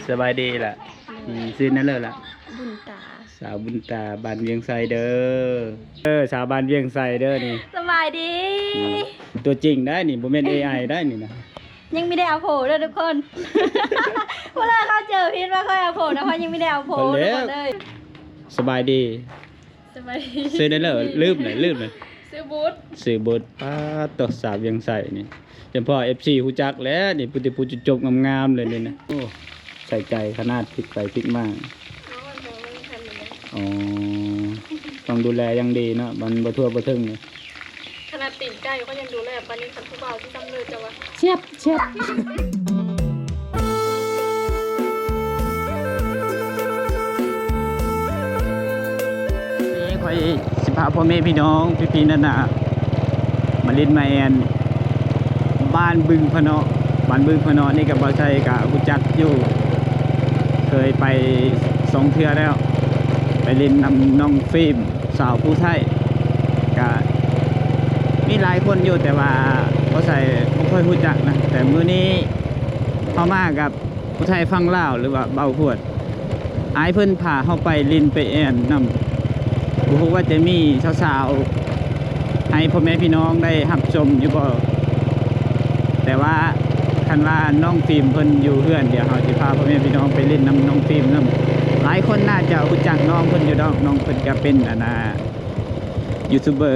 ສະບາຍດີລະ. ອືມ ຊື່ແນວເລີລະ? ບຸນຕາ. ສາວບຸນຕາ ບ້ານວຽງໄຊເດີ. ເອີ ສາວບ້ານວຽງໄຊເດີນີ້. ສະບາຍດີ. ອືມ ຕົວຈິງໄດ໋ນີ້ ບໍ່ແມ່ນເອໄອໄດ໋ນີ້ນະ. ຍັງບໍ່ໄດ້ເອົາໂຜເດີທຸກຄົນ. ຜູ້ໃດເຂົ້າໃຈຜິດວ່າຂ້ອຍເອົາໂຜນະ ຂ້ອຍຍັງບໍ່ໄດ້ເອົາໂຜທຸກຄົນເອີຍ. ສະບາຍດີ. ສະບາຍດີ. ຊື່ແນວເລີ? ລືມແລ້ວ ລືມແລ້ວ. ຊື່ບຸດ. ຊື່ບຸດ. ປາດໂຕ ສາວວຽງໄຊນີ້ ຈຳເພາະເອັຟຊີຮູ້ຈັກແຫຼະນີ້ ຜູ້ທີ່ຜູ້ຈົບງາມໆເລີຍນີ້ນະ. ໂອ້ ໃສ່ໃຈຂະໜາດ ພິກໄປພິກມາ. ອໍ ຕ້ອງດູແລຢ່າງດີເນາະ ມັນບໍ່ທົ່ວບໍ່ເຖິງ. ຂະໜາດຕີນໄກ່ຂ້ອຍຍັງດູແລປານນີ້ ຄັນຜູ້ບ່າວຊິຊ່ຳເລີເຈົ້າວ່າ ແຊບ ແຊບ. ນີ້ຂ້ອຍຊິພາພໍ່ແມ່ພີ່ນ້ອງ ພີ່ໆນ້າໆ ມາຫຼິ້ນມາແອ່ນ ບ້ານບຶງພະເນາະ. ບ້ານບຶງພະເນາະນີ້ກະ ບ່າວໄຊກະຮູ້ຈັກຢູ່ ເຄີຍໄປສອງເທື່ອແລ້ວ ໄປຫຼິ້ນນຳນ້ອງຟິມ ສາວຜູ້ໄທ ກະມີຫຼາຍຄົນຢູ່ ແຕ່ວ່າບໍ່ໃສ່ ບໍ່ຄ່ອຍຮູ້ຈັກນະ. ແຕ່ມື້ນີ້ເຮົາມາກັບຜູ້ໄທຝັ່ງລາວ ຫຼືວ່າເບົາຫວດ ອ້າຍເພິ່ນພາເຮົາໄປຫຼິ້ນໄປແອ່ນນຳ ບໍ່ຮູ້ວ່າຈະມີສາວໆ ໃຫ້ພໍ່ແມ່ພີ່ນ້ອງໄດ້ຮັບຊົມຢູ່ບໍ່? ແຕ່ວ່າຄັນວ່ານ້ອງຟິມເພິ່ນຢູ່ເຮືອນ ດຽວເຮົາຊິພາພໍ່ແມ່ພີ່ນ້ອງໄປຫຼິ້ນນຳນ້ອງຟິມນຳ. ຫຼາຍຄົນໜ້າຈະຮູ້ຈັກນ້ອງເພິ່ນຢູ່ດອກ ນ້ອງເພິ່ນກະເປັນ ອັນນ່າ ຢູທູບເບີ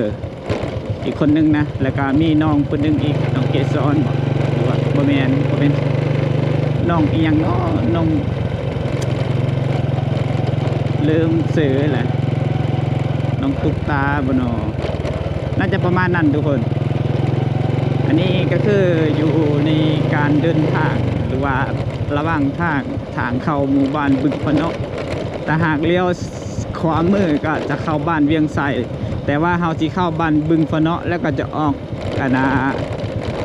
ອີກຄົນໜຶ່ງນະ ແລ້ວກະມີນ້ອງຄົນໜຶ່ງອີກ ນ້ອງເກດສອນບໍ ຫຼືວ່າ ບໍ່ແມ່ນ ບໍ່ແມ່ນ ນ້ອງອີ່ຫຍັງເນາະ ນ້ອງ ລືມຊື່ແຫຼະ ນ້ອງຕຸກຕາບໍເນາະ ໜ້າຈະປະມານນັ້ນທຸກຄົນ. ອັນນີ້ກະຄືຢູ່ໃນການເດີນທາງ ຫຼືວ່າລະຫວ່າງທາງ ທາງເຂົ້າໝູ່ບ້ານບຶງພະເນາະ. ຖ້າຫາກລ້ຽວຂວາມືກະຈະເຂົ້າບ້ານວຽງໄຊ ແຕ່ວ່າເຮົາຊິເຂົ້າບ້ານບຶງພະເນາະ ແລ້ວກະຈະອອກ ອັນນ່າ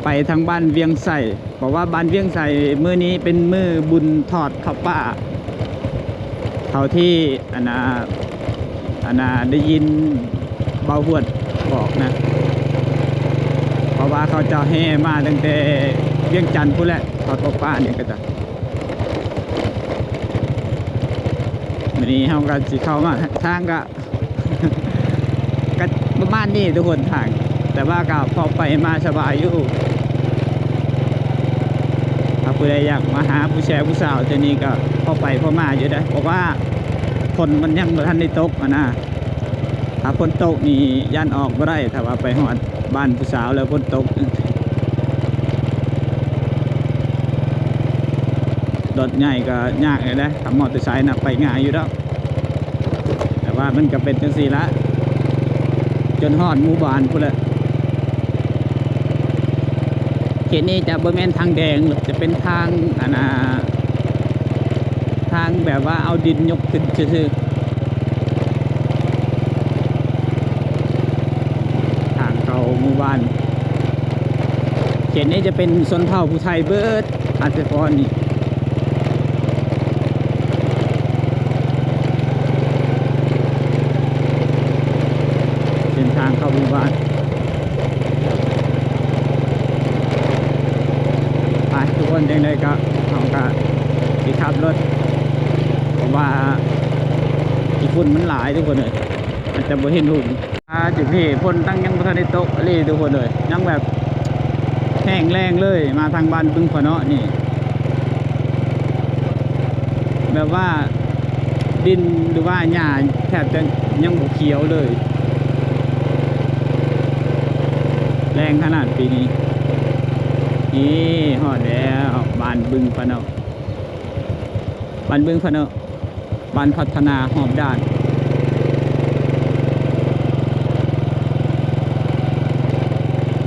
ໄປທາງບ້ານວຽງໄຊ. ເພາະວ່າບ້ານວຽງໄຊມື້ນີ້ເປັນມື້ບຸນທອດຜ້າປ່າ ເທົ່າທີ່ ອັນນ່າ ອັນນ່າ ໄດ້ຍິນເບົາຫວດບອກນະ ເພາະວ່າເຂົາເຈົ້າແຫ່ມາຕັ້ງແຕ່ວຽງຈັນພຸ້ນແຫຼະ ທອດຜ້າປ່ານີ້ກະຈະ ມື້ນີ້ເຮົາກະຊິເຂົ້າມາ ທາງກະ ກະປະມານນີ້ທຸກຄົນ ທາງ ແຕ່ວ່າກະພໍໄປມາສະບາຍຢູ່. ຖ້າຜູ້ໃດຢາກມາຫາຜູ້ແຊຜູ້ສາວແຖວນີ້ກະພໍໄປພໍມາຢູ່ເດ້ ເພາະວ່າຝົນມັນຍັງບໍ່ທັນໄດ້ຕົກຫັ້ນນະ. ຖ້າຝົນຕົກນີ້ຢ້ານອອກບໍ່ໄດ້ ຖ້າວ່າໄປຮອດບ້ານຜູ້ສາວແລ້ວຝົນຕົກ. ລົດໃຫຍ່ກະຍາກແດ່ ຖ້າມໍເຕີໄຊນະໄປງ່າຍຢູ່ດອກ. ແຕ່ວ່າມັນກະເປັນຈັ່ງຊີ້ລະ ຈົນຮອດໝູ່ບ້ານພຸ້ນແຫຼະ. ເຂດນີ້ຈະບໍ່ແມ່ນທາງແດງ ຈະເປັນທາງ ອັນນ່າ ທາງແບບວ່າເອົາດິນຍົກຂຶ້ນຊື່ໆ ທາງເຂົ້າໝູ່ບ້ານ. ເຂດນີ້ຈະເປັນຊົນເຜົ່າຜູ້ໄທເບິດ ອາດສະພອນນີ້ ເສັ້ນທາງເຂົ້າໝູ່ບ້ານ. ໄປທຸກຄົນ ຈັ່ງໃດກະເຮົາກະຊິຂັບລົດ ເພາະວ່າຂີ້ຝຸ່ນມັນຫຼາຍທຸກຄົນເອີຍ ອາດຈະບໍ່ເຫັນຫຸ່ງ. ອ່າ ຈຸດນີ້ຝົນຕັ້ງຍັງບໍ່ທັນໄດ້ຕົກອີ່ຫຼີທຸກຄົນເອີຍ ຍັງແບບແຫ້ງແລ້ງເລີຍ. ມາທາງບ້ານບຶງພະເນາະນີ້ ແບບວ່າດິນ ຫຼືວ່າຫຍ້າແທບຈະຍັງບໍ່ຂຽວເລີຍ ແລ້ງຂະໜາດປີນີ້. ນີ້ຮອດແລ້ວ ບ້ານບຶງພະເນາະ ບ້ານບຶງພະເນາະ. ບ້ານພັດທະນາຮອບດ້ານ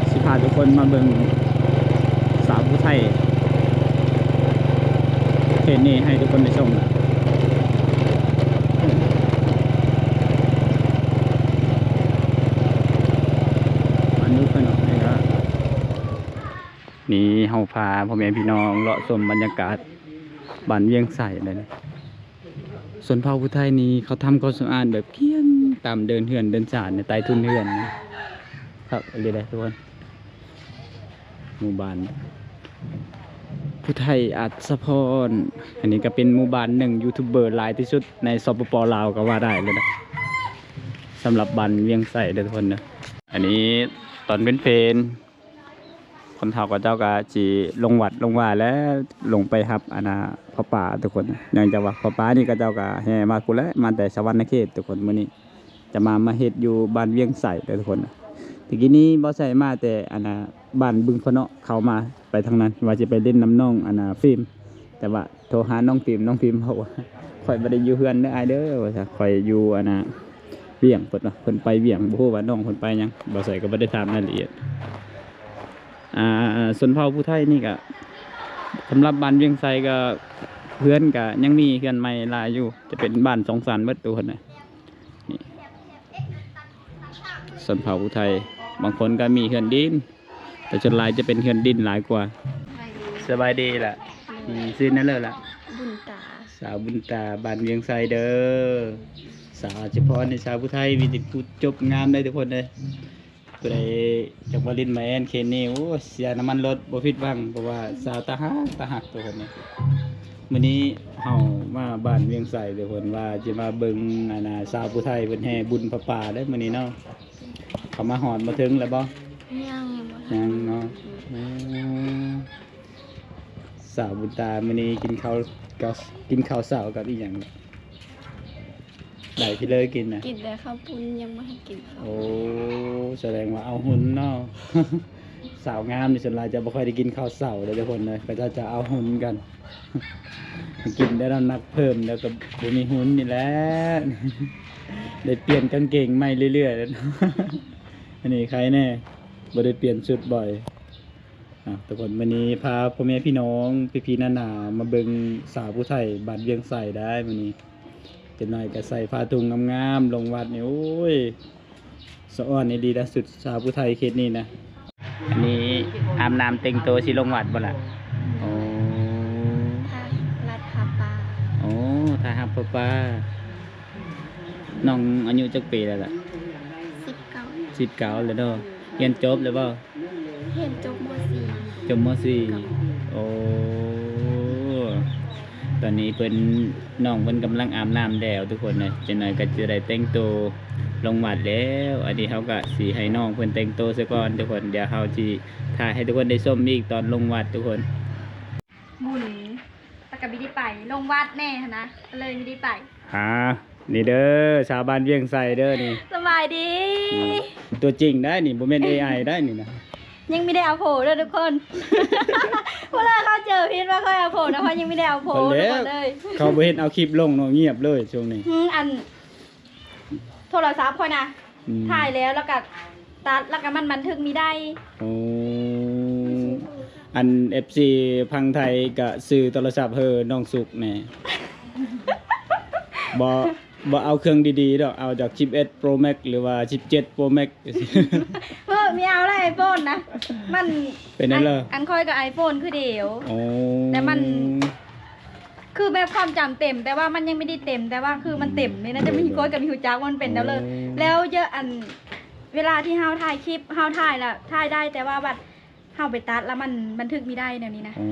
ຊິພາທຸກຄົນມາເບິ່ງສາວຜູ້ໄທເທດເນໃຫ້ທຸກຄົນໄດ້ຊົມ. ມາດູເພິ່ນອອກໃຫ້ລະ ນີ້ເຮົາພາພໍ່ແມ່ພີ່ນ້ອງເລາະຊົມບັນຍາກາດບ້ານວຽງໄຊເດ້. ຊົນເຜົ່າຜູ້ໄທນີ້ເຂົາທຳຄວາມສະອາດແບບກ້ຽງຕາມເດີ່ນເຮືອນເດີ່ນຊານໃນໃຕ້ທຸນເຮືອນນະ ຄັກອີ່ຫຼີເດ້ທຸກຄົນ. ໝູ່ບ້ານ ຜູ້ໄທອັດສະພອນ. ອັນນີ້ກໍເປັນໝູ່ບ້ານໜຶ່ງ ຢູທູບເບີຫຼາຍທີ່ສຸດໃນ ສປປ ລາວ ກໍວ່າໄດ້ເລີຍນະ, ສຳລັບບ້ານວຽງໄຊເດີທຸກຄົນເດີ. ອັນນີ້ຕອນເພນໆ ຄົນເຖົ້າເຂົາເຈົ້າກໍຊິລົງວັດລົງວາແລ້ວ ລົງໄປຮັບອັນນ່າຜ້າປ່າທຸກຄົນ. ເນື່ອງຈາກວ່າຜ້າປ່ານີ້ເຂົາເຈົ້າກໍແຫ່ມາພຸ້ນແຫຼະ ມາແຕ່ສະຫວັນນະເຂດທຸກຄົນ. ມື້ນີ້ຈະມາ ມາເຮັດຢູ່ບ້ານວຽງໄຊເດີທຸກຄົນ. ແຕ່ກີ້ນີ້ບໍ່ໃສ່ມາແຕ່ອັນນ່າ ບ້ານບຶງພະເນາະ ເຂົ້າມາໄປທາງນັ້ນ ວ່າຊິໄປຫຼິ້ນນຳນ້ອງອັນນ່າ ຟິມ, ແຕ່ວ່າໂທຫານ້ອງຟິມ ນ້ອງຟິມເວົ້າວ່າ ຂ້ອຍບໍ່ໄດ້ຢູ່ເຮືອນເດີອ້າຍເດີ ວ່າຊັ້ນ. ຂ້ອຍຢູ່ອັນນ່າ ວຽງ ເພິ່ນວ່າ ເພິ່ນໄປວຽງ ບໍ່ຮູ້ວ່ານ້ອງເພິ່ນໄປຫຍັງ. ບໍ່ໃສ່ກໍບໍ່ໄດ້ຖາມລາຍລະອຽດ. ອ່າ ຊົນເຜົ່າຜູ້ໄທນີ້ກະ ສຳລັບບ້ານວຽງໄຊກໍ ເຮືອນກະຍັງມີເຮືອນໃໝ່ຫຼາຍຢູ່ ຈະເປັນບ້ານສອງຊັ້ນໝົດທຸກຄົນນະ. ນີ້ ຊົນເຜົ່າຜູ້ໄທ ບາງຄົນກໍມີເຮືອນດິນ ແຕ່ສ່ວນຫຼາຍຈະເປັນເຮືອນດິນຫຼາຍກວ່າ. ສະບາຍດີລະ. ອືມ ຊື່ແນວເລີລະ? ບຸນຕາ. ສາວບຸນຕາ ບ້ານວຽງໄຊເດີ. ສາວອາດສະພອນນີ້ ສາວຜູ້ໄທ ມີແຕ່ຜູ້ຈົບງາມເດ້ທຸກຄົນເດີ. ຜູ້ໃດຢາກມາຫຼິ້ນມາແອນເຂດນີ້ ໂອ້ ເສຍນ້ຳມັນລົດບໍ່ຜິດຫວັງ ເພາະວ່າສາວຕາຮັກ ຕາຮັກທຸກຄົນເດີ. ມື້ນີ້ເຮົາມາບ້ານວຽງໄຊເດີ ເພິ່ນວ່າຊິມາເບິ່ງອັນນ່າ ສາວຜູ້ໄທເພິ່ນແຫ່ບຸນຜ້າປ່າເດ້ມື້ນີ້ເນາະ. ເຂົາມາຮອດມາເຖິງແລ້ວບໍ່? ຍັງ ຍັງບໍ່ທັນ ຍັງເນາະ. ອືມ ໂອ້ ສາວບຸນຕາ ມື້ນີ້ກິນເຂົ້າກັບ ກິນເຂົ້າເຊົ້າກັບອີ່ຫຍັງ? ໄດ້ທີ່ເລີຍກິນນະ? ກິນແຕ່ເຂົ້າປຸ້ນ ຍັງບໍ່ທັນກິນເຂົ້າ. ໂອ້ ສະແດງວ່າເອົາຫຸນເນາະ. ສາວງາມນີ້ສ່ວນຫຼາຍຈະບໍ່ຄ່ອຍໄດ້ກິນເຂົ້າເຊົ້າເດີທຸກຄົນເດີ ເຂົາເຈົ້າຈະເອົາຫຸນກັນ. ກິນແລ້ວນ້ຳໜັກເພີ່ມ ແລ້ວກໍບໍ່ມີຫຸນນີ້ແຫຼະ. ໄດ້ປ່ຽນກາງເກງໃໝ່ເລື້ອຍໆ ອັນນີ້ໄຄແນ່ ບໍ່ໄດ້ປ່ຽນຊຸດບ່ອຍ. ອ່າ ທຸກຄົນ ມື້ນີ້ພາພໍ່ແມ່ພີ່ນ້ອງ ພີ່ໆນ້າໆ ມາເບິ່ງສາວຜູ້ໄທບ້ານວຽງໄຊໄດ໋ມື້ນີ້. ຈັກໜ້ອຍກໍໃສ່ຜ້າທຸງງາມໆ ລົງວັດນີ້ ໂອ້ຍ ສະອອນອີ່ຫຼີນະ ຊຸດສາວຜູ້ໄທເຂດນີ້ນະ. ອັນນີ້ອາບນ້ຳແຕ່ງໂຕຊິລົງວັດບໍ່ລະ? ໂອ້ ຖ້າຮັບຜ້າປ່າ. ໂອ້ ຖ້າຮັບຜ້າປ່າ. ນ້ອງອາຍຸຈັກປີແລ້ວລະ? ສິບເກົ້າ. ສິບເກົ້າແລ້ວເນາະ. ຮຽນຈົບແລ້ວບໍ່? ຮຽນຈົບ ມໍສີ່. ຈົບ ມໍສີ່. ໂອ້ ຕອນນີ້ເພິ່ນ ນ້ອງເພິ່ນກຳລັງອາບນ້ຳແລ້ວທຸກຄົນເອີຍ. ຈັກໜ້ອຍກໍຈະໄດ້ແຕ່ງໂຕລົງວັດແລ້ວ. ອັນນີ້ເຮົາກໍຊິໃຫ້ນ້ອງເພິ່ນແຕ່ງໂຕຊະກ່ອນທຸກຄົນ. ດຽວເຮົາຊິຖ່າຍໃຫ້ທຸກຄົນໄດ້ຊົມອີກຕອນລົງວັດທຸກຄົນ. ໝຸນ ແລ້ວກໍບໍ່ໄດ້ໄປ ລົງວັດແດ່ຫັ້ນນະ ກໍເລີຍບໍ່ໄດ້ໄປ. ອ່າ ນີ້ເດີ ຊາວບ້ານວຽງໄຊເດີນີ້. ສະບາຍດີ. ອືມ ຕົວຈິງໄດ໋ນີ້ ບໍ່ແມ່ນເອໄອໄດ໋ນີ້ນະ. ຍັງບໍ່ໄດ້ເອົາໂຜເດີທຸກຄົນ. ຜູ້ເລີເຂົາເຈີຜິດວ່າຂ້ອຍເອົາໂຜນະ ຂ້ອຍຍັງບໍ່ໄດ້ເອົາໂຜທຸກຄົນເອີຍ. ເຂົາບໍ່ເຫັນເອົາຄລິບລົງເນາະ ງຽບເລີຍຊ່ວງນີ້. ອືມ ອັນ ໂທລະສັບຂ້ອຍນະ ອືມ ຖ່າຍແລ້ວ ແລ້ວກໍຕັດ ແລ້ວກໍມັນບັນທຶກບໍ່ໄດ້. ໂອ້ ອັນ ເອັຟຊີ ຝັ່ງໄທກໍຊື້ໂທລະສັບໃຫ້ນ້ອງສຸກແດ່. ບໍ່ ບໍ່ເອົາເຄື່ອງດີໆດອກ ເອົາຈາກສິບເອັດໂປຣແມັກ ຫຼືວ່າສິບເຈັດໂປຣແມັກ. ເອີ ມີເອົາແລ້ວ ໄອໂຟນນະ ມັນ ເປັນຫຍັງລະ? ອັນ ອັນຂ້ອຍກໍໄອໂຟນຄືດຽວ. ໂອ້ ແຕ່ມັນ ຄືແບບຄວາມຈຳເຕັມ ແຕ່ວ່າມັນຍັງບໍ່ໄດ້ເຕັມ ແຕ່ວ່າຄືມັນເຕັມນີ້ນະ. ຈະມີ ໂດຍ ໂດຍ ຂ້ອຍກໍບໍ່ຮູ້ຈັກວ່າມັນເປັນແນວເລີ. ໂອ້ ແລ້ວເຢາະ ອັນ ເວລາທີ່ເຮົາຖ່າຍຄລິບ ເຮົາຖ່າຍລະຖ່າຍໄດ້ ແຕ່ວ່າບັດເຮົາໄປຕັດລະມັນບັນທຶກບໍ່ໄດ້ແນວນີ້ນະ. ໂອ້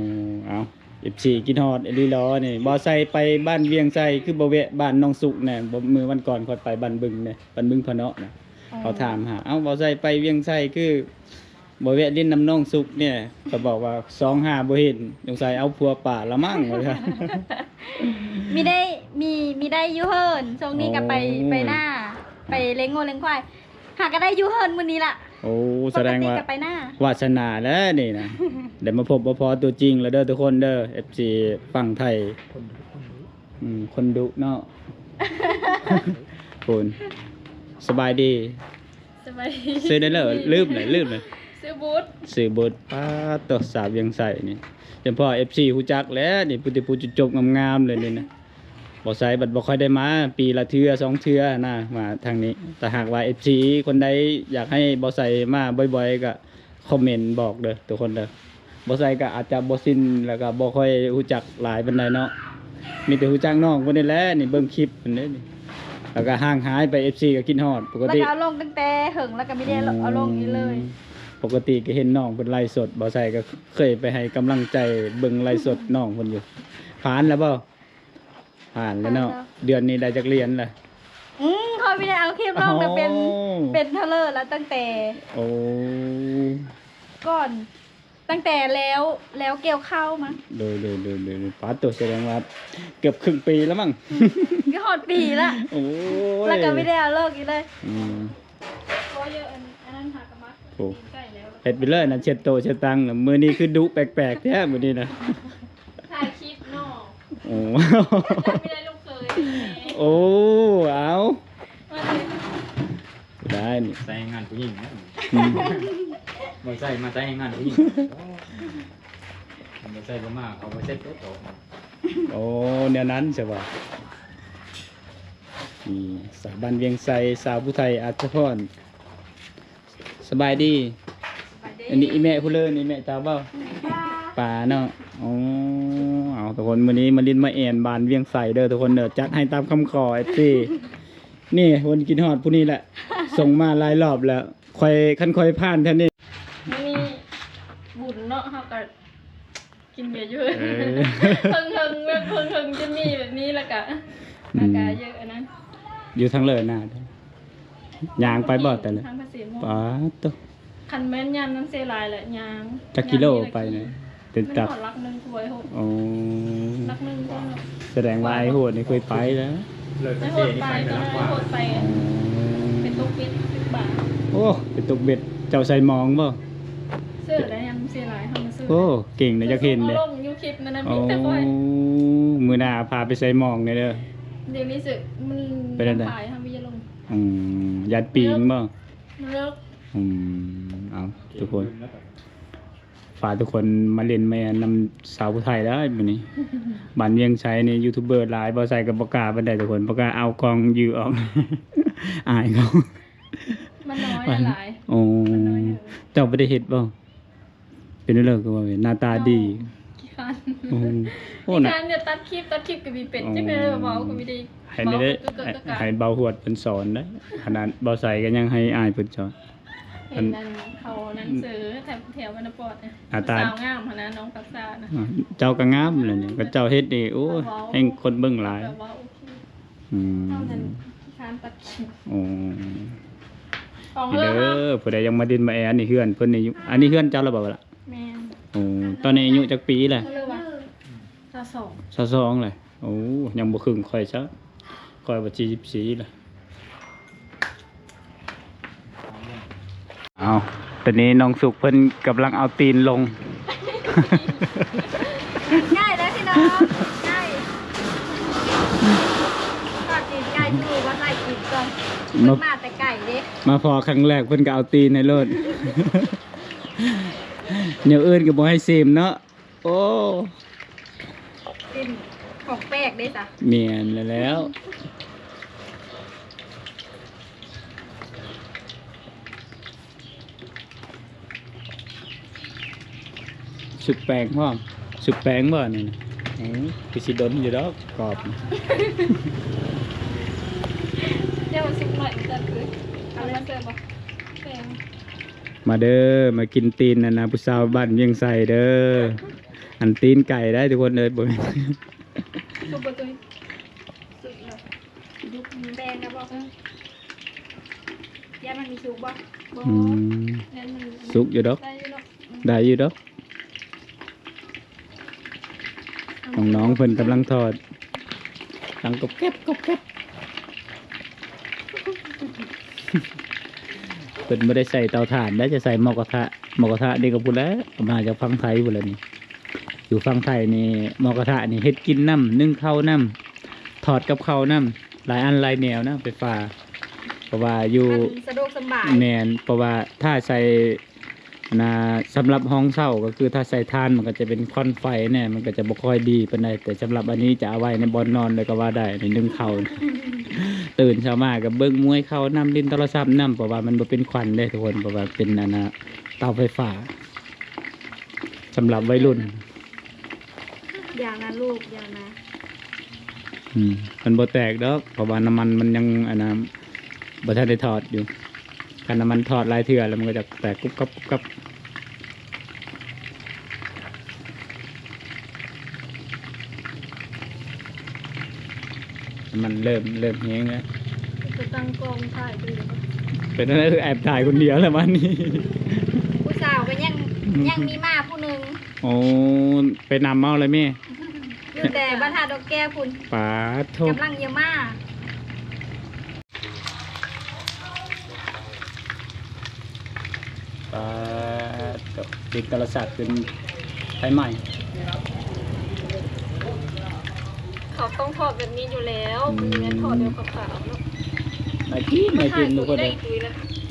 ເອົ້າ ເອັຟຊີ ຄິດຮອດອີ່ຫຼີຫຼໍນີ້. ບໍ່ໃສ່ໄປບ້ານວຽງໄຊ ຄືບໍ່ແວະບ້ານນ້ອງສຸກແດ່? ບໍ່ ມື້ວັນກ່ອນຂ້ອຍໄປບ້ານບຶງເດ້ ບ້ານບຶງພະເນາະນະ. ອໍ ເຂົາຖາມຫາ ເອົ້າ ບໍ່ໃສ່ໄປວຽງໄຊ ຄື ບໍ່ແວະຫຼິ້ນນຳນ້ອງສຸກແດ່. ເຂົາບອກວ່າສອງຫາບໍ່ເຫັນ ສົງໄສເອົາຜົວປ່າລະມັ້ງ ວ່າຊັ້ນ. ມີໄດ້ ມີ ມີໄດ້ຢູ່ເຮືອນ ຊ່ວງນີ້ກໍໄປ ອໍ ໄປນາ ໄປລ້ຽງງົວລ້ຽງຄວາຍ ຫາກໍໄດ້ຢູ່ເຮືອນມື້ນີ້ລະ. ໂອ້ ສະແດງວ່າ ປະກະຕິກໍໄປນາ ວາສະໜາແລ້ວນີ້ນະ. ໄດ້ມາພົບມາພໍຕົວຈິງແລ້ວເດີທຸກຄົນເດີ ເອັຟຊີຝັ່ງໄທ. ອືມ ຄົນດຸເນາະ. ໂອ້ຍ ສະບາຍດີ. ສະບາຍດີ. ຊື່ໄດ້ເລີ ລືມເລີ ລືມເລີ. ຊື່ບຸດ ຊື່ບຸດ. ປາດໂຕ ສາວວຽງໄຊນີ້ ຈຳພໍເອັຟຊີຮູ້ຈັກແລ້ວນີ້ ຜູ້ທີ່ຜູ້ຈົບໆງາມໆເລີຍນີ້ນະ. ບໍ່ໃສບັດບໍ່ຄ່ອຍໄດ້ມາ ປີລະເທື່ອສອງເທື່ອນະ ມາທາງນີ້. ຖ້າຫາກວ່າເອັຟຊີຄົນໃດຢາກໃຫ້ບໍ່ໃສມາບ່ອຍໆ ກໍຄອມເມັນບອກເດີທຸກຄົນເດີ. ບໍ່ໃສກໍອາດຈະບໍ່ຊິນ ແລ້ວກໍບໍ່ຄ່ອຍຮູ້ຈັກຫຼາຍປານໃດເນາະ. ມີແຕ່ຮູ້ຈັກນ້ອງເພິ່ນນີ້ແຫຼະ ນີ້ເບິ່ງຄລິບເພິ່ນເດ້ນີ້. ແລ້ວກໍຫ່າງຫາຍໄປ ເອັຟຊີກໍຄິດຮອດປົກກະຕິ. ແລ້ວກໍເອົາລົງຕັ້ງແຕ່ເຫິງ ແລ້ວກໍມີແຕ່ເອົາລົງນີ້ເລີຍ. ອືມ ປົກກະຕິກໍເຫັນນ້ອງເພິ່ນໄລຟ໌ສົດ ບ່າວໄຊກໍເຄີຍໄປໃຫ້ກຳລັງໃຈເບິ່ງໄລຟ໌ສົດນ້ອງເພິ່ນຢູ່. ຜ່ານແລ້ວບໍ່? ຜ່ານແລ້ວເນາະ. ຜ່ານແລ້ວ. ເດືອນນີ້ໄດ້ຈັກຫຼຽນລະ? ອືມ ຂ້ອຍມີແຕ່ເອົາຄລິບນ້ອງນະ ເປັນ ໂອ້ ເປັນເທົ່າເລີລະ ຕັ້ງແຕ່ ໂອ້ ກ່ອນ ຕັ້ງແຕ່ແລ້ວ ແລ້ວກ່ຽວເຂົ້າມາ. ໂດຍ ໂດຍ ໂດຍ ໂດຍ ໂດຍ. ປາດໂຕ ສະແດງວ່າເກືອບເຄິ່ງປີແລ້ວມັ້ງ. ອືມ ກໍຮອດປີລະ. ໂອ້ຍ ແລ້ວກໍບໍ່ໄດ້ເອົາເລີກອີກເລີຍ. ອືມ ໂອ້ ເຮັດໄປເລີຍນະ ເຊັດໂຕະເຊັດຕັ່ງນະ. ມື້ນີ້ຄືດຸແປກໆແທ້ມື້ນີ້ນະ. ຖ່າຍຄລິບເນາະ. ໂອ້ ໄດ້ລູກເຂີຍແດ່. ໂອ້ ເອົາ ມາເລີຍ ໄດ້ນີ້ ໃສ່ແຮງງານຜູ້ຍິງນະ. ອືມ ບໍ່ໃສ່ ມາໃສ່ແຮງງານຜູ້ຍິງ. ໂອ້ ບໍ່ໃສ່ ບໍ່ມາ ເຂົາບໍ່ເຊັດໂຕະ. ໂອ້ ແນວນັ້ນຊະວ່າ. ນີ້ ສາວບ້ານວຽງໄຊ ສາວຜູ້ໄທ ອາດສະພອນ. ສະບາຍດີ. ສະບາຍດີ. ອັນນີ້ອີ່ແມ່ຜູ້ເລີນ ອີ່ແມ່ເຈົ້າບໍ່? ປ້າ ປ້າເນາະ. ໂອ້ ເອົາ ທຸກຄົນ ມື້ນີ້ມາຫຼິ້ນມາແອນບ້ານວຽງໄຊເດີ ທຸກຄົນເດີ. ຈັດໃຫ້ຕາມຄຳຂໍ ເອັຟຊີ. ນີ້ ຄົນຄິດຮອດຜູ້ນີ້ແຫຼະ ສົ່ງມາຫຼາຍລອບແລ້ວ. ຂ້ອຍ ຄັນຂ້ອຍຜ່ານແຖວນີ້ ມື້ນີ້ບຸນເນາະ ເຮົາກໍ ກິນເບຍຢູ່. ເອີ ເພິ່ງໆ ແບບເພິ່ງໆ ຈະມີແບບນີ້ ແລ້ວກະ ອືມ ແລ້ວກະເຍອະອັນນັ້ນ. ຢູ່ທາງເລີນນະ ຍ່າງໄປບໍ່ແຕ່ລະ ທາງພາສີມ່ວງ. ປາດໂຕ ຄັນແມ່ນຍາມນັ້ນເສຍຫຼາຍແຫຼະ ຍ່າງ. ຈັກກິໂລໄປນະ? ເປັນ ມັນຮອດຫຼັກໜຶ່ງຖ້ວຍໂຫດ. ໂອ້ ຫຼັກໜຶ່ງຖ້ວຍເນາະ. ສະແດງວ່າອ້າຍໂຫດນີ້ເຄີຍໄປແລ້ວ. ໄອ້ໂຫດໄປ ຕອນນັ້ນໄອ້ໂຫດໄປ ອໍ ເປັນຕົກເບັດ ເປັນບາ. ໂອ້ ເປັນຕົກເບັດ ເຈົ້າໃສ່ມອງບໍ່? ເຊື່ອໄດ້ ຍັງເສຍຫຼາຍ ເຮົາມາຊື້. ໂອ້ ເກັ່ງນະ ຢາກເຫັນເດ້. ລົງຢູ່ຄລິບນັ້ນນະ ມີແຕ່ຂ້ອຍ. ໂອ້ ມື້ໜ້າພາໄປໃສ່ມອງແດ່ເດີ. ດຽວນີ້ເຊື່ອ ມັນ ເປັນຈັ່ງໃດ? ຂາຍ ເຮົາມີຢ່າລົງ. ອືມ ຢ້ານປີງບໍ່? ເລິກ. ອືມ ເອົາ ທຸກຄົນ ພາທຸກຄົນມາຫຼິ້ນມານຳສາວຜູ້ໄທໄດ້ມື້ນີ້. ບ້ານວຽງໄຊນີ້ ຢູທູບເບີຫຼາຍ ບໍ່ໃສ່ກໍບໍ່ກ້າປານໃດ ທຸກຄົນ ບໍ່ກ້າເອົາກ້ອງຢື້ອອກ ອາຍເຂົາ. ມັນນ້ອຍຫຼາຍ. ໂອ້ ມັນນ້ອຍ. ເຈົ້າບໍ່ໄດ້ເຮັດບໍ່? ເປັນແນວໃດຄືວ່າໜ້າຕາດີ? ໂອ້ ໂອ້ ຂີ້ຄ້ານເນາະ ຕັດຄລິບ ຕັດຄລິບກໍມີເປັນ. ອໍ ຈັ່ງໃດເວົ້າກໍມີໄດ້. ໃຫ້ ໃຫ້ເບົາຫວດເພິ່ນສອນໄດ໋. ຂະໜາດເບົາໃສກໍຍັງໃຫ້ອ້າຍເພິ່ນສອນ. ເຫັນອັນເຂົານັ້ນເສີແຖວ ແຖວວັນນະປອດ ໜ້າຕາສາວງາມຫັ້ນນະ ນ້ອງປັກສານະ. ເຈົ້າກໍງາມແຫຼະນີ້ ກໍເຈົ້າເຮັດນີ້ ໂອ້ຍ ແຮ່ງຄົນເບິ່ງຫຼາຍ. ອືມ ເຮົານັ້ນຂີ້ຄ້ານຕັດຄລິບ. ໂອ້ ນີ້ເດີ ຜູ້ໃດຢາກມາດິນມາແອນ ນີ້ເຮືອນເພິ່ນນີ້. ອັນນີ້ເຮືອນເຈົ້າລະບໍ່ລະ? ແມ່ນ. ໂອ້ ຕອນນີ້ອາຍຸຈັກປີລະ? ຊາວສອງ ຊາວສອງແຫຼະ. ໂອ້ ຍັງບໍ່ເຄິ່ງຂ້ອຍຊະ ຂ້ອຍວ່າສີ່ສິບສີ່ລະ. ເອົາ ຕອນນີ້ນ້ອງສຸກເພິ່ນກຳລັງເອົາຕີນລົງ. ງ່າຍເດີພີ່ນ້ອງ ງ່າຍ. ຕອນຕີນໄກ່ຢູ່ວ່າໃສ່ຕີນກ່ອນ ເພິ່ນມາແຕ່ໄກເດ້. ມາພໍ້ຄັ້ງແລກເພິ່ນກໍເອົາຕີນໃຫ້ໂລດ. ແນວອື່ນກໍບໍ່ໃຫ້ຊີມເນາະ. ໂອ້ ເປັນຂອງແປກເດ້ຊະ. ແມ່ນແລ້ວ ຊຸບແປ້ງພ້ອມ. ຊຸບແປ້ງບໍ່ນີ້? ອື ຄືຊິດົນຢູ່ດອກ ກອບ. ດຽວມັນສຸກໜ້ອຍ ມັນຈະຄື ເອົາມາເສີບບໍ່? ແປ້ງ. ມາເດີ ມາກິນຕີນອັນນະ ຜູ້ສາວບ້ານວຽງໄຊເດີ. ອັນຕີນໄກ່ໄດ໋ທຸກຄົນເອີຍ ບໍ່ແມ່ນ. ສຸກບໍ່ຕຸ້ຍ? ສຸກແລ້ວ. ແປ້ງແລ້ວບໍ່? ເອີ ຢ້ານມັນມີສຸກບໍ່? ບໍ່. ອືມ ຢ້ານມັນ ສຸກຢູ່ດອກ ໄດ້ຢູ່ເນາະ. ອືມ ໄດ້ຢູ່ດອກ. ນ້ອງໆເພິ່ນກຳລັງທອດ ດັງກົບແກັບ ກົບແກັບ. ເພິ່ນບໍ່ໄດ້ໃສ່ເຕົາຖ່ານໄດ໋ ຈະໃສ່ໝໍ້ກະທະ. ໝໍ້ກະທະນີ້ກໍພຸ້ນແຫຼະ ເອົາມາຈາກຝັ່ງໄທພຸ້ນແຫຼະນີ້. ຢູ່ຝັ່ງໄທນີ້ ໝໍ້ກະທະນີ້ເຮັດກິນນຳ ໜຶ້ງເຂົ້ານຳ ທອດກັບເຂົ້ານຳ ຫຼາຍອັນຫຼາຍແນວນະ ໄຟຟ້າ. ເພາະວ່າຢູ່ ມັນສະດວກສະບາຍ. ແມ່ນ ເພາະວ່າຖ້າໃສ່ ອັນນ່າ ສຳລັບຫ້ອງເຊົ່າກໍຄືຖ້າໃສ່ຖ່ານມັນກໍຈະເປັນຄວັນໄຟແດ່ ມັນກໍຈະບໍ່ຄ່ອຍດີປານໃດ. ແຕ່ສຳລັບອັນນີ້ຈະເອົາໄວ້ໃນບ່ອນນອນເລີຍກໍວ່າໄດ້ ໃນໜຶ້ງເຂົ້າ. ຕື່ນເຊົ້າມາກໍເບິ່ງມວຍເຂົ້ານຳ ຫຼິ້ນໂທລະສັບນຳ ເພາະວ່າມັນບໍ່ເປັນຄວັນເດ້ທຸກຄົນ ເພາະວ່າເປັນອັນນ່າ ເຕົາໄຟຟ້າ ສຳລັບໄວລຸ້ນ. ຢ່ານະລູກ ຢ່ານະ. ອືມ ມັນບໍ່ແຕກດອກ ເພາະວ່ານ້ຳມັນມັນຍັງອັນນ່າ ບໍ່ທັນໄດ້ຖອດຢູ່. ຄັນນ້ຳມັນທອດຫຼາຍເທື່ອແລ້ວ ມັນກໍຈະແຕກກຸບກັບກຸບກັບ. ມັນເລີ່ມ ເລີ່ມແຮງແລ້ວ. ໄປຕັ້ງກ້ອງຖ່າຍຄົນດຽວ. ເປັນແນວໃດ ແອບຖ່າຍຄົນດຽວແລ້ວບັດນີ້? ຜູ້ສາວກໍຍັງ ອືມ ຍັງມີມາຜູ້ໜຶ່ງ. ໂອ້ ໄປນຳເອົາແລ້ວແມ່. ຢູ່ແຕ່ບ້ານທ່າດອກແກ້ວພຸ້ນ. ປາດໂທ້ ກຳລັງຈະມາ. ປາດໂທ້ ເປັນຕາລະສາດຂຶ້ນໄຟໄໝ້. ເຂົາຕ້ອງທອດແບບນີ້ຢູ່ແລ້ວ. ອືມ ບໍ່ແມ່ນທອດແບບຂາວໆເນາະ. ໜ້າກິນ ໜ້າກິນທຸກຄົນເອີຍ.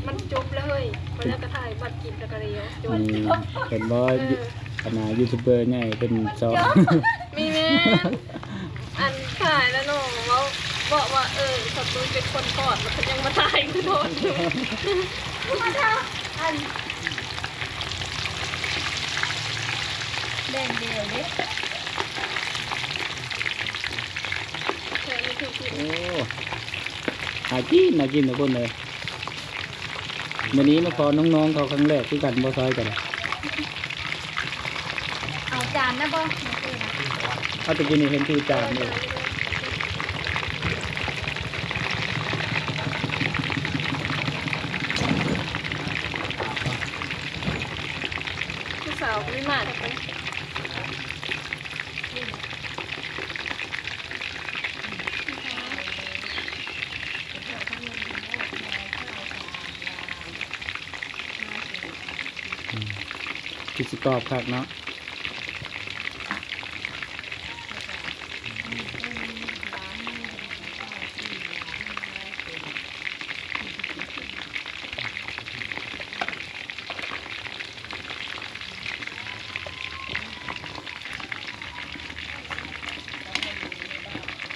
ມັນຈົບແລ້ວເຮີ້ຍ. ໄປແລ້ວກໍຖ່າຍບັດກິນແລ້ວກໍແລ້ວ ຈົບ. ນີ້ ເຫັນບໍ່? ເອີ ອັນນ່າ ຢູທູບເບີໃຫຍ່ເພິ່ນຊອກ ມີແມ່ນ ອັນ ຕາຍແລ້ວເນາະ ເວົ້າ ເວົ້າວ່າ ເອີ ສາວຕຸ້ຍເປັນຄົນທອດ ແລ້ວເພິ່ນຍັງມາຖ່າຍຄືທອດຢູ່. ມາທາ ອັນ ແດງດຽວເດ້ ແຄ່ນີ້ຄື ໂອ້ ໜ້າກິນ ໜ້າກິນທຸກຄົນເອີຍ. ມື້ນີ້ມາພໍ້ນ້ອງໆເຂົາຄັ້ງແລກຄືກັນບໍ່ ຊອຍກັນ. ເອົາຈານນະບໍ່? ເອົາ ຕະກີ້ນີ້ເຫັນຖືຈານຢູ່. ຜູ້ສາວບໍ່ໄດ້ມາແທ້. ອືມ ຄືຊິກອບຄັກເນາະ.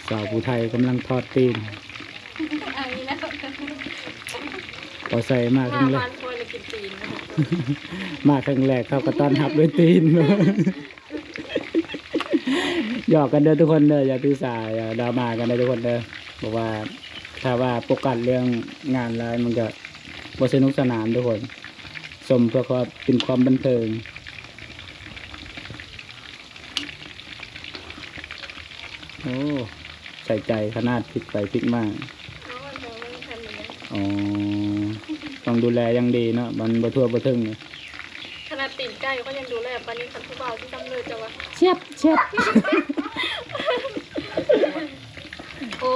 ສາວຜູ້ໄທກຳລັງທອດຕີນ. ເອົາອີກແລ້ວ ພໍໃສ່ມາຄັ້ງແລກ ມາຄາວນີ້ແລ້ວກິນຕີນ. ມາຄັ້ງແລກເຂົາກໍຕ້ອນຮັບດ້ວຍຕີນ. ຫຍອກກັນເດີທຸກຄົນເດີ ຢ່າຖືສາ ຢ່າດຣາມາກັນເດີທຸກຄົນເດີ. ເພາະວ່າຖ້າວ່າໂຟກັສເລື່ອງງານຫຼາຍ ມັນກໍບໍ່ສະໜຸກສະໜານທຸກຄົນ. ຊົມເພື່ອຄວາມ ເປັນຄວາມບັນເທີງ. ໂອ້ ໃສ່ໃຈຂະໜາດ ພິກໄປພິກມາ. ອໍ ຕ້ອງດູແລຢ່າງດີເນາະ ມັນບໍ່ທົ່ວບໍ່ເຖິງ. ຂະໜາດຕີນໄກ່ກໍຍັງດູແລປານນີ້ ຄັນຜູ້ບ່າວຊິສຳເລັດຈະວ່າ ຊຽບ ຊຽບ. ໂອ້